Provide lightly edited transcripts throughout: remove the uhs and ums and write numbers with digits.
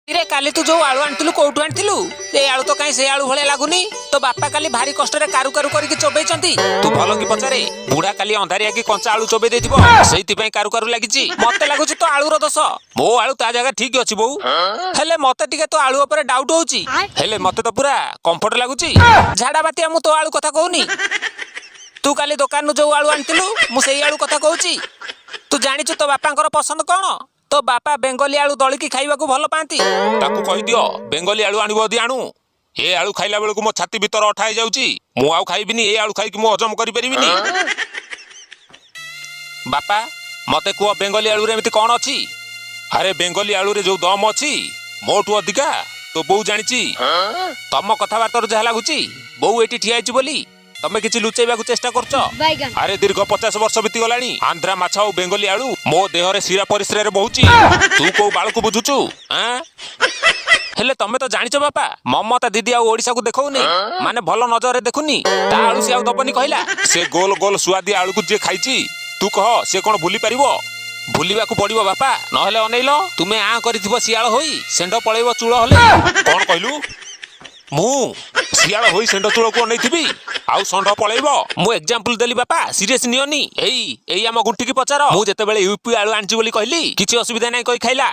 ରେ, କାଲି ତୁ ଯୋଉ ଆଳୁ ଆଣିଥିଲୁ, କୋଉଠୁ ଆଣିଥିଲୁ? ଏ ଆଳୁ ତ କାଇଁ ସେ ଆଳୁ ଭଳିଆ ଲାଗୁନି। ତୋ ବାପା କାଲି ଭାରି କଷ୍ଟରେ କାରୁ କାରୁ କରିକି ଚୋବେଇଛନ୍ତି। ତୁ ଭଲ କି ପଚାରେ, ବୁଢା କାଲି ଅନ୍ଧାରିଆ କି କଞ୍ଚା ଆଳୁ ଚୋବେଇ ଦେଇଥିବ, ସେଇଥିପାଇଁ କାରୁ କାରୁ ଲାଗିଛି। ମତେ ଲାଗୁଛି ତୋ ଆଳୁର ଦୋଷ। ମୋ ଆଳୁ ତା ଜାଗା ଠିକ ଅଛି ବୋଉ, ହେଲେ ମତେ ଟିକେ ତୋ ଆଳୁ ଉପରେ ଡାଉଟ ହଉଛି। ହେଲେ ମତେ ତ ପୁରା କମ୍ଫର୍ଟ ଲାଗୁଛି। ଝାଡା ବାତିଆ, ମୁଁ ତୋ ଆଳୁ କଥା କହୁନି। ତୁ କାଲି ଦୋକାନରୁ ଯୋଉ ଆଳୁ ଆଣିଥିଲୁ, ମୁଁ ସେଇ ଆଳୁ କଥା କହୁଛି। ତୁ ଜାଣିଛୁ ତୋ ବାପାଙ୍କର ପସନ୍ଦ କଣ? ତୋ ବାପା ବେଙ୍ଗଲୀ ଆଳୁ ଦଳିକି ଖାଇବାକୁ ଭଲ ପାଆନ୍ତି। ତାକୁ କହିଦିଅ, ବେଙ୍ଗଲୀ ଆଳୁ ଆଣିବ ଯଦି ଆଣୁ। ଏ ଆଳୁ ଖାଇଲା ବେଳକୁ ମୋ ଛାତି ଭିତର ଅଠା ହେଇଯାଉଛି। ମୁଁ ଆଉ ଖାଇବିନି। ଏ ଆଳୁ ଖାଇକି ମୁଁ ହଜମ କରିପାରିବିନି। ବାପା, ମତେ କୁହ, ବେଙ୍ଗଲୀ ଆଳୁରେ ଏମିତି କଣ ଅଛି? ଆରେ, ବେଙ୍ଗଲୀ ଆଳୁରେ ଯୋଉ ଦମ ଅଛି, ମୋଠୁ ଅଧିକା ତୋ ବୋଉ ଜାଣିଛି। ତମ କଥାବାର୍ତ୍ତାରୁ ଯାହା ଲାଗୁଛି, ବୋଉ ଏଇଠି ଠିଆ ହେଇଛି ବୋଲି ତମେ କିଛି ଲୁଚେଇବାକୁ ଚେଷ୍ଟା କରୁଛ। ବାଇଗଣ। ଆରେ, ଦୀର୍ଘ 50 ବର୍ଷ ବିତିଗଲାଣି, ଆନ୍ଧ୍ରା ମାଛ ଆଉ ବେଙ୍ଗଲୀ ଆଳୁ ମୋ ଦେହରେ ଶିରା ପରିସ୍ରାରେ ବହୁଛି। ତୁ କୋଉ ବାଳକୁ ବୁଝୁଛୁ ଆଁ? ହେଲେ ତମେ ତ ଜାଣିଛ ବାପା, ମମତା ଦିଦି ଆଉ ଓଡିଶାକୁ ଦେଖଉନି, ମାନେ ଭଲ ନଜରରେ ଦେଖୁନି। ତା ଆଳୁ ସେ ଆଉ ଦବନି କହିଲା। ସେ ଗୋଲ ଗୋଲ ସୁଆଦିଆ ଆଳୁକୁ ଯିଏ ଖାଇଛି, ତୁ କହ, ସେ କଣ ଭୁଲି ପାରିବ? ଭୁଲିବାକୁ ପଡିବ ବାପା, ନହେଲେ ଅନେଇଲ, ତୁମେ ଆଁ କରିଥିବ ଶିଆଳ ହୋଇ, ଷେଣ୍ଢ ପଳେଇବ ଚୂଳ ହଲେ। କଣ କହିଲୁ? ମୁଁ ଶିଆଳ ହୋଇ ଷେଣ୍ଢ ଚୂଳକୁ ଅନେଇଥିବି ଆଉ ଷଣ୍ଢ ପଳେଇବ? ମୁଁ ଏକ୍ଜାମ୍ପଲ ଦେଲି ବାପା, ସିରିୟସ ନିଅନି। ଏଇ ଏଇ ଆମ ଗୁଣ୍ଠିକି ପଚାର, ମୁଁ ଯେତେବେଳେ ୟୁପି ଆଳୁ ଆଣିଛି ବୋଲି କହିଲି, କିଛି ଅସୁବିଧା ନାହିଁ କହି ଖାଇଲା।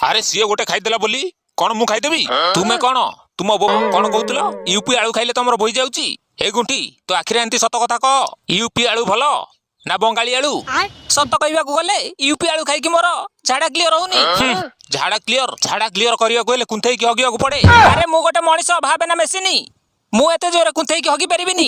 ଆରେ, ସିଏ ଗୋଟେ ଖାଇଦେଲା ବୋଲି କଣ ମୁଁ ଖାଇଦେବି? ତୁମେ କଣ, ତୁମ ବୋଉ କଣ କହୁଥିଲ, ୟୁପି ଆଳୁ ଖାଇଲେ ତମର ବୋହି ଯାଉଛି। ଏ ଗୁଣ୍ଠି, ତୋ ଆଖିରେ ଏମିତି ସତ କଥା କହ, ୟୁପି ଆଳୁ ଭଲ ନା ବଙ୍ଗାଳୀ ଆଳୁ? ସତ କହିବାକୁ ଗଲେ ୟୁପି ଆଳୁ ଖାଇକି ମୋର ଝାଡା କ୍ଲିୟର ହଉନି। ଝାଡା କ୍ଲିୟର, ଝାଡା କ୍ଲିୟର କରିବାକୁ ହେଲେ କୁନ୍ଥେଇକି ହଗିବାକୁ ପଡେ। ଆରେ, ମୁଁ ଗୋଟେ ମଣିଷ ଭାବେ ନା ମେସିନି? ମୁଁ ଏତେ ଜୋରେ କୁନ୍ଥେଇକି ହଗି ପାରିବିନି।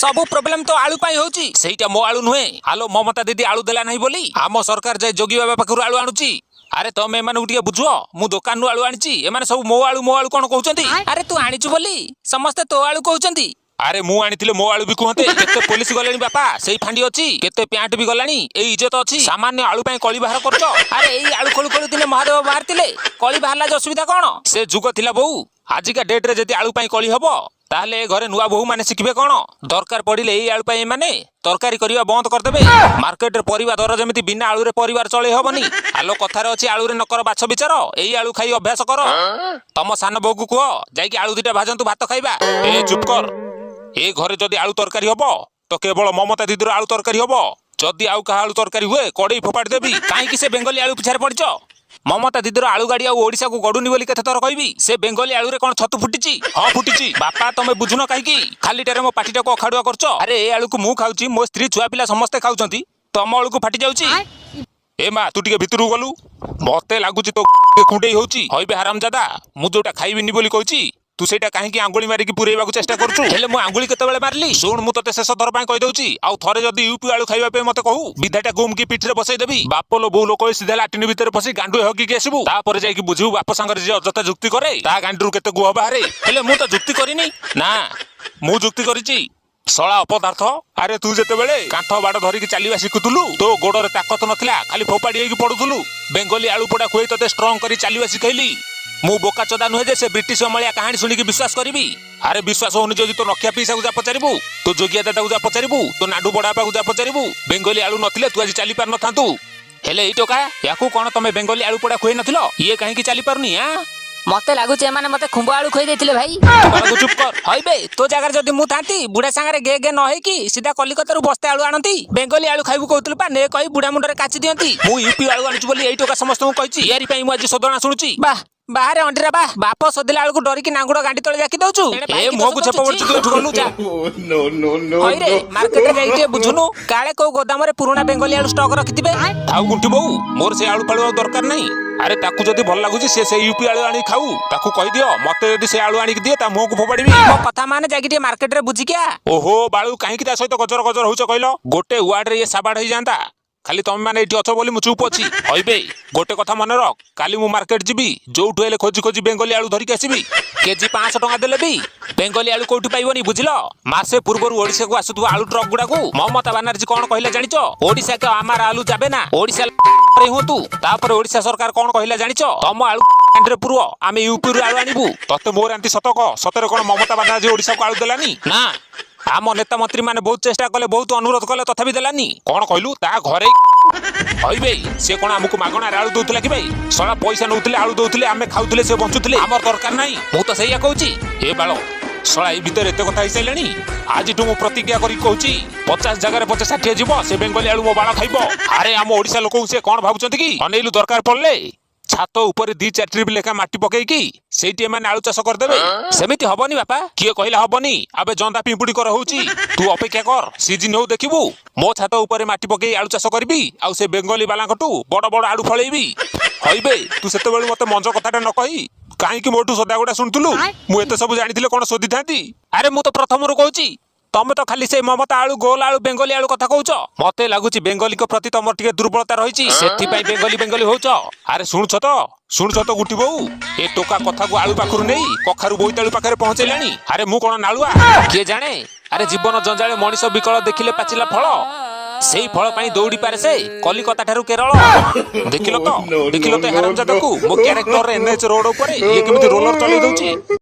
ସବୁ ପ୍ରୋବ୍ଲେମ ତ ଆଳୁ ପାଇଁ ହଉଛି। ସେଇଟା ମୋ ଆଳୁ ନୁହେଁ ଆଲୋ। ମମତା ଦିଦି ଆଳୁ ଦେଲା ନାହିଁ ବୋଲି ଆମ ସରକାର ଯାଇ ଯୋଗୀ ବାବା ପାଖରୁ ଆଳୁ ଆଣୁଛି। ଆରେ, ତମେ ଏମାନଙ୍କୁ ଟିକେ ବୁଝୁଅ। ମୁଁ ଦୋକାନରୁ ଆଳୁ ଆଣିଛି, ଏମାନେ ସବୁ ମୋ ଆଳୁ ମୋ ଆଳୁ କଣ କହୁଛନ୍ତି? ଆରେ, ତୁ ଆଣିଛୁ ବୋଲି ସମସ୍ତେ ତୋ ଆଳୁ କହୁଛନ୍ତି। ଆରେ, ମୁଁ ଆଣିଥିଲେ ମୋ ଆଳୁ ବି କୁହନ୍ତେ। କେତେ ପୋଲିସ ଗଲେଣି ବାପା, ସେଇ ଫାଣ୍ଡି ଅଛି। କେତେ ପ୍ୟାଣ୍ଟ ବି ଗଲାଣି, ଏଇ ଇଜ୍ଜତ ଅଛି। ସାମାନ୍ୟ ଆଳୁ ପାଇଁ କଳି ବାହାର କରୁଛ। ଆରେ, ଏଇ ଆଳୁ ଖୋଳୁ ଖୋଳୁ ଦିନେ ମହାଦେବ ବାହାରିଥିଲେ, କଳି ବାହାରିଲା ଯେ ଅସୁବିଧା କଣ? ସେ ଯୁଗ ଥିଲା ବୋଉ। ଆଜିକା ଡେଟ୍ରେ ଯଦି ଆଳୁ ପାଇଁ କଳି ହବ, ତାହେଲେ ଏ ଘରେ ନୂଆ ବୋହୂ ମାନେ ଶିଖିବେ କଣ? ଦରକାର ପଡିଲେ ଏଇ ଆଳୁ ପାଇଁ ଏମାନେ ତରକାରୀ କରିବା ବନ୍ଦ କରିଦେବେ। ମାର୍କେଟରେ ପରିବା ଦର ଯେମିତି, ବିନା ଆଳୁରେ ପରିବାର ଚଳେଇ ହବନି। ଆଲୋ, କଥାରେ ଅଛି, ଆଳୁରେ ନକର ବାଛ ବିଚାର, ଏଇ ଆଳୁ ଖାଇ ଅଭ୍ୟାସ କର। ତମ ସାନ ବୋଉକୁ କୁହ ଯାଇକି ଆଳୁ ଦିଟା ଭାଜନ୍ତୁ, ଭାତ ଖାଇବା। ଏ ଚୁପ କର। ଏ ଘରେ ଯଦି ଆଳୁ ତରକାରୀ ହବ ତ କେବଳ ମମତା ଦିଦିର ଆଳୁ ତରକାରୀ ହବ। ଯଦି ଆଉ କାହା ଆଳୁ ତରକାରୀ ହୁଏ, କଡେଇ ଫୋପାଡ଼ି ଦେବି। କାହିଁକି ସେ ବେଙ୍ଗଲୀ ଆଳୁ ପିଛାରେ ପଡିଛ? ମମତା ଦିଦିର ଆଳୁ ଗାଡି ଆଉ ଓଡିଶାକୁ ଗଡୁନି ବୋଲି କେତେ ଥର କହିବି? ସେ ବେଙ୍ଗଲୀ ଆଳୁରେ କଣ ଛତୁ ଫୁଟିଛି? ହଁ, ଫୁଟିଛି। ବାପା, ତମେ ବୁଝୁନ କାହିଁକି? ଖାଲିଟାରେ ମୋ ପାଟିଟାକୁ ଅଖାଡୁଆ କରୁଛ। ଆରେ, ଏ ଆଳୁକୁ ମୁଁ ଖାଉଛି, ମୋ ସ୍ତ୍ରୀ, ଛୁଆ ପିଲା ସମସ୍ତେ ଖାଉଛନ୍ତି, ତମ ଆଳୁକୁ ଫାଟି ଯାଉଛି। ଏ ମା, ତୁ ଟିକେ ଭିତରକୁ ଗଲୁ। ମତେ ଲାଗୁଛି ତୋ କୁଣ୍ଡେଇ ହଉଛି। ହଇବେ ହାରାମଜାଦା, ମୁଁ ଯୋଉଟା ଖାଇବିନି ବୋଲି କହିଛି, ତୁ ସେଇଟା କାହିଁକି ଆଙ୍ଗୁଳି ମାରିକି ପୁରେଇବାକୁ ଚେଷ୍ଟା କରୁଛୁ? ହେଲେ ମୁଁ ଆଙ୍ଗୁଳି କେତେବେଳେ ମାରିଲି? ଶୁଣ, ମୁଁ ତତେ ଶେଷ ଥର ପାଇଁ କହିଦଉଛି, ଆଉ ଥରେ ଯଦି ୟୁପି ଆଳୁ ଖାଇବା ପାଇଁ ମତେ କହୁ, ବିଧାଟା ଗୁମକି ପିଠିରେ ବସେଇ ଦେବି। ବାପ ଲୋ ବୋଉ ଲୋକ ସିଧା ଲାଟିନି ଭିତରେ ପଶି ଗାଣ୍ଡୁଏ ହଗିକି ଆସିବୁ। ତାପରେ ଯାଇକି ବୁଝିବୁ, ବାପ ସାଙ୍ଗରେ ଯିଏ ଅଯଥା ଯୁକ୍ତି କରେ, ତା ଗାଣ୍ଡିରୁ କେତେ ଗୁହ ବାହାରେ। ହେଲେ ମୁଁ ତ ଯୁକ୍ତି କରିନି। ନା, ମୁଁ ଯୁକ୍ତି କରିଛି, ଶଳା ଅପଦାର୍ଥ। ଆରେ, ତୁ ଯେତେବେଳେ କାନ୍ଥ ବାଡ ଧରିକି ଚାଲିବା ଶିଖୁଥିଲୁ, ତୋ ଗୋଡରେ ତାକତ ନଥିଲା, ଖାଲି ଫୋପାଡି ହେଇକି ପଡୁଥିଲୁ। ବେଙ୍ଗଲୀ ଆଳୁ ପୋଡା ଖୁଏଇ ତତେ ଷ୍ଟ୍ରଙ୍ଗ କରି ଚାଲିବା ଶିଖେଇଲି। ମୁଁ ବୋକା ଚୋଦା ନୁହେଁ ଯେ ସେ ବ୍ରିଟିଶ ଅମଳିଆ କାହାଣୀ ଶୁଣିକି ବିଶ୍ୱାସ କରିବି। ଆରେ, ବିଶ୍ୱାସ ହଉନି ଯଦି ତୋ ନଖିଆ ପିଇସାକୁ ଯା ପଚାରିବୁ, ତୋ ଯୋଗିଆ ଦାଦାକୁ ଯା ପଚାରିବୁ, ତୋ ନାଡୁ ବଡାପାକୁ ଯା ପଚାରିବୁ। ବେଙ୍ଗଲୀ ଆଳୁ ନଥିଲେ ତୁ ଆଜି ଚାଲି ପାରିନଥାନ୍ତୁ। ହେଲେ ଏଇ ଟୋକା, ୟାକୁ କଣ ତମେ ବେଙ୍ଗଲୀ ଆଳୁ ପୋଡା ଖୁଏଇ ନଥିଲ? ଇଏ କାହିଁକି ଚାଲି ପାରୁନି ଆଁ? ମତେ ଲାଗୁଛି ଏମାନେ ମତେ ଖୁମ୍ବ ଆଳୁ ଖୁଏଇ ଦେଇଥିଲେ ଭାଇ। ତୁ ବାଳକୁ ଚୁପ କର। ହଇବେ, ତୋ ଜାଗାରେ ଯଦି ମୁଁ ଥାନ୍ତି, ବୁଢା ସାଙ୍ଗରେ ଗେ ଗେ ନ ହେଇକି ସିଧା କଲିକତାରୁ ବସ୍ତେ ଆଳୁ ଆଣନ୍ତି। ବେଙ୍ଗଲୀ ଆଳୁ ଖାଇବୁ କହୁଥିଲୁ ପା, ନେ କହି ବୁଢା ମୁଣ୍ଡରେ କାଚି ଦିଅନ୍ତି। ମୁଁ ୟୁପି ଆଳୁ ଆଣିଛୁ ବୋଲି ଏଇ ଟୋକା ସମସ୍ତଙ୍କୁ କହିଛି। ୟାରି ପାଇଁ ମୁଁ ଆଜି ଶୋଧଣା ଶୁଣୁଛି। ବାহ ବାହାରେ ଅଣ୍ଡିରା ବା, ବାପ ଶୋଧିଲା ବେଳକୁ ଡରିକି ନାଙ୍ଗୁଡ ଗାଣ୍ଡି ତଳେ ଜାକି ଦଉଛୁ। ଏ ମୁହଁକୁ ଛେପ ପଡୁଛି, ତୁ ଏଠୁ ଗଲୁ ଯା। No, no, no, ହଇରେ, no. ମାର୍କେଟରେ ଯାଇକି ଟିକେ ବୁଝୁନୁ, କାଳେ କୋଉ ଗୋଦାମରେ ପୁରୁଣା ବେଙ୍ଗଲୀ ଆଳୁ ଷ୍ଟକ୍ ରଖିଥିବେ। ଥାଉ ଗୁଣ୍ଠି ବୋଉ, ମୋର ସେ ଆଳୁ ଫାଳୁ ଆଉ ଦରକାର ନାହିଁ। ଆରେ, ତାକୁ ଯଦି ଭଲ ଲାଗୁଛି, ସେ ସେଇ ୟୁପି ଆଳୁ ଆଣିକି ଖାଉ। ତାକୁ କହିଦିଅ, ମତେ ଯଦି ସେ ଆଳୁ ଆଣିକି ଦିଏ, ତା ମୁହଁକୁ ଫୋପାଡ଼ିବି। ମୋ କଥା ମାନେ, ଯାଇକି ଟିକେ ମାର୍କେଟରେ ବୁଝିକି ଆ। ଓହୋ ବାଳୁ, କାହିଁକି ତା ସହିତ ଗଜର ଗଜର ହଉଛ କହିଲ? ଗୋଟେ ୱାର୍ଡରେ ଇଏ ସାବାଡ ହେଇଯାନ୍ତା। ଖାଲି ତମେ ମାନେ ଏଇଠି ଅଛ ବୋଲି ମୁଁ ଚୁପ୍ ଅଛି। ହଇବେ, ଗୋଟେ କଥା ମନେ ରଖ, କାଲି ମୁଁ ମାର୍କେଟ ଯିବି, ଯୋଉଠୁ ହେଲେ ଖୋଜି ଖୋଜି ବେଙ୍ଗଲୀ ଆଳୁ ଧରିକି ଆସିବି। କେଜି 500 ଟଙ୍କା ଦେଲେ ବି ବେଙ୍ଗଲୀ ଆଳୁ କୋଉଠି ପାଇବନି, ବୁଝିଲ? ମାସେ ପୂର୍ବରୁ ଓଡିଶାକୁ ଆସୁଥିବା ଆଳୁ ଟ୍ରକ୍ ଗୁଡାକୁ ମମତା ବାନାର୍ଜୀ କଣ କହିଲା ଜାଣିଛ? "ওড়িশাকে আমার আলু যাবে না, ଓଡିଶା ହୁଅନ୍ତୁ।" ତାପରେ ଓଡିଶା ସରକାର କଣ କହିଲା ଜାଣିଛ? "ତମ ଆଳୁ ରେ ପୁରୁଅ, ଆମେ ୟୁପିରୁ ଆଳୁ ଆଣିବୁ।" ତତେ ମୋର ଆଣ୍ଟି ସତ କହ, ସତରେ କଣ ମମତା ବାନାର୍ଜୀ ଓଡିଶାକୁ ଆଳୁ ଦେଲାନି? ନା। ଆମ ନେତା ମନ୍ତ୍ରୀ ମାନେ ବହୁତ ଚେଷ୍ଟା କଲେ, ବହୁତ ଅନୁରୋଧ କଲେ, ତଥାପି ଦେଲାନି। କଣ କହିଲୁ? ତା ଘରେ କହିବେ। ସେ କଣ ଆମକୁ ମାଗଣାରେ ଆଳୁ ଦଉଥିଲା କି ଭାଇ? ଶଳା ପଇସା ନଉଥିଲେ, ଆଳୁ ଦଉଥିଲେ, ଆମେ ଖାଉଥିଲେ, ସେ ବଞ୍ଚୁଥିଲେ। ଆମର ଦରକାର ନାହିଁ। ମୁଁ ତ ସେଇଆ କହୁଛି। ଏ ବାଳ, ଶଳା ଏଇ ଭିତରେ ଏତେ କଥା ହେଇସାରିଲାଣି। ଆଜିଠୁ ମୁଁ ପ୍ରତିଜ୍ଞା କରି କହୁଛି, 50 ଜାଗାରେ 50 60 ଯିବ, ସେ ବେଙ୍ଗଲୀ ଆଳୁ ମୋ ବାଳ ଖାଇବ। ଆରେ, ଆମ ଓଡିଶା ଲୋକଙ୍କୁ ସେ କଣ ଭାବୁଛନ୍ତି କି? ଅନେଇଲୁ, ଦରକାର ପଡିଲେ ଛାତ ଉପରେ 2-4 ଟ୍ରିପ୍ ଲେଖା ମାଟି ପକେଇକି ସେଇଠି ଏମାନେ ଆଳୁ ଚାଷ କରିଦେବେ। ସେମିତି ହବନି ବାପା। କିଏ କହିଲା ହବନି? ଆବେ, ଜନ୍ଦା ପିମ୍ପୁଡି କର ହଉଛି। ତୁ ଅପେକ୍ଷା କର, ସିଜିନ ହଉ, ଦେଖିବୁ ମୋ ଛାତ ଉପରେ ମାଟି ପକେଇ ଆଳୁ ଚାଷ କରିବି ଆଉ ସେ ବେଙ୍ଗଲୀ ବାଲାଙ୍କଠୁ ବଡ ବଡ ଆଳୁ ଫଳେଇବି। ହଇବେ, ତୁ ସେତେବେଳୁ ମତେ ମଞ୍ଜ କଥାଟା ନ କହି କାହିଁକି ମୋଠୁ ସଦାଗୁଡା ଶୁଣୁଥିଲୁ? ମୁଁ ଏତେ ସବୁ ଜାଣିଥିଲେ କଣ ଶୋଧିଥାନ୍ତି? ଆରେ, ମୁଁ ତ ପ୍ରଥମରୁ କହୁଛି, ତମେ ତ ଖାଲି ସେଇ ମମତା ଆଳୁ, ଗୋଲ ଆଳୁ, ବେଙ୍ଗଲୀ ଆଳୁ କଥା କହୁଛ। ମତେ ଲାଗୁଛି ବେଙ୍ଗଲୀଙ୍କ ପ୍ରତି ତମର ଟିକେ ଦୁର୍ବଳତା ରହିଛି, ସେଥିପାଇଁ ବେଙ୍ଗଲୀ ବେଙ୍ଗଲୀ ହଉଛ। ଆରେ, ଶୁଣୁଛ ତ, ଶୁଣୁଛ ତ ଗୁଟି ବୋଉ, ଏ ଟୋକା କଥାକୁ ଆଳୁ ପାଖରୁ ନେଇ କଖାରୁ ବୋଇତାଳୁ ପାଖରେ ପହଞ୍ଚେଇଲାଣି। ଆରେ, ମୁଁ କଣ ନାଳୁଆ? କିଏ ଜାଣେ? ଆରେ, ଜୀବନ ଜଞ୍ଜାଳେ ମଣିଷ ବିକଳ, ଦେଖିଲେ ପାଚିଲା ଫଳ, ସେଇ ଫଳ ପାଇଁ ଦୌଡ଼ି ପାରେ ସେ କଲିକତା ଠାରୁ କେରଳ। ଦେଖିଲ ତ, ଦେଖିଲ ତ ହାରାମଜାଦାକୁ, ମୋ କ୍ୟାରେକ୍ଟର ଏନ୍ଏଚ ରୋଡ ଉପରେ ଇଏ କେମିତି ରୋଲର ଚଲେଇ ଦଉଛି।